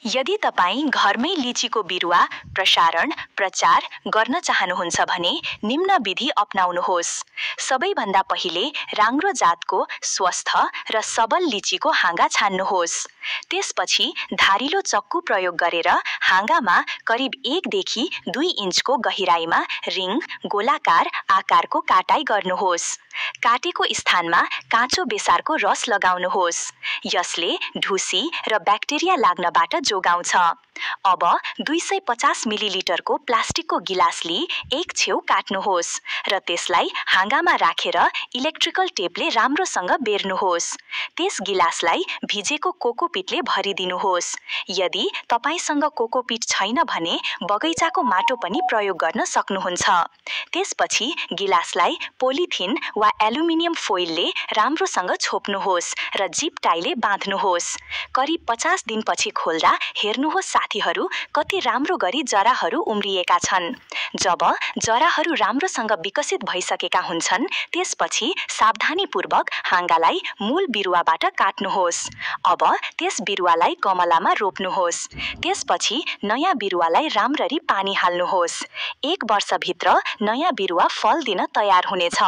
यदि तपाईँ घरमै लिचीको बिरुवा प्रसारण प्रचार गर्न चाहनुहुन्छ भने निम्न विधि अपनाउनुहोस्। सबैभन्दा पहिले राम्रो जातको स्वस्थ र सबल लिचीको हाँगा छान्नुहोस्। त्यसपछि धारिलो चक्कु प्रयोग गरेर हाँगामा करिब 1 देखि 2 इन्चको गहिराईमा रिङ गोलाकार आकारको काटाई गर्नुहोस्। काटेको स्थानमा काँचो बेसारको रस लगाउनुहोस्। यसले ढुसी र ब्याक्टेरिया लाग्नबाट जोगाउँछ। अब 250 मिलिलिटरको प्लास्टिकको गिलास लिई एक छेउ काट्नुहोस् र त्यसलाई हाँगामा राखेर इलेक्ट्रिकल टेपले राम्रोसँग बेर्नुहोस्। त्यस गिलासलाई भिजेको कोकोपिटले भरिदिनुहोस्। यदि तपाईसँग कोकोपिट छैन भने बगैँचाको माटो पनि प्रयोग गर्न सक्नुहुन्छ। त्यसपछि गिलासलाई पोलिथिन वा एल्युमिनियम फोइलले राम्रोसँग छोप्नुहोस् र जिप टाईले बाँध्नुहोस्। करिब 50 दिनपछि खोल्दा हेर्नुहोस् साथीहरू, कति राम्रो गरी जराहरू उम्रिएका छन्। जब जराहरू राम्रोसँग विकसित भइसकेका हुन्छन्, त्यसपछि सावधानीपूर्वक हाँगालाई मूल बिरुवाबाट काट्नुहोस्। अब त्यस बिरुवालाई गमलामा रोप्नुहोस्। त्यसपछि नयाँ बिरुवालाई राम्ररी पानी हाल्नुहोस्। 1 वर्षभित्र नयाँ बिरुवा फल दिन तयार हुनेछ।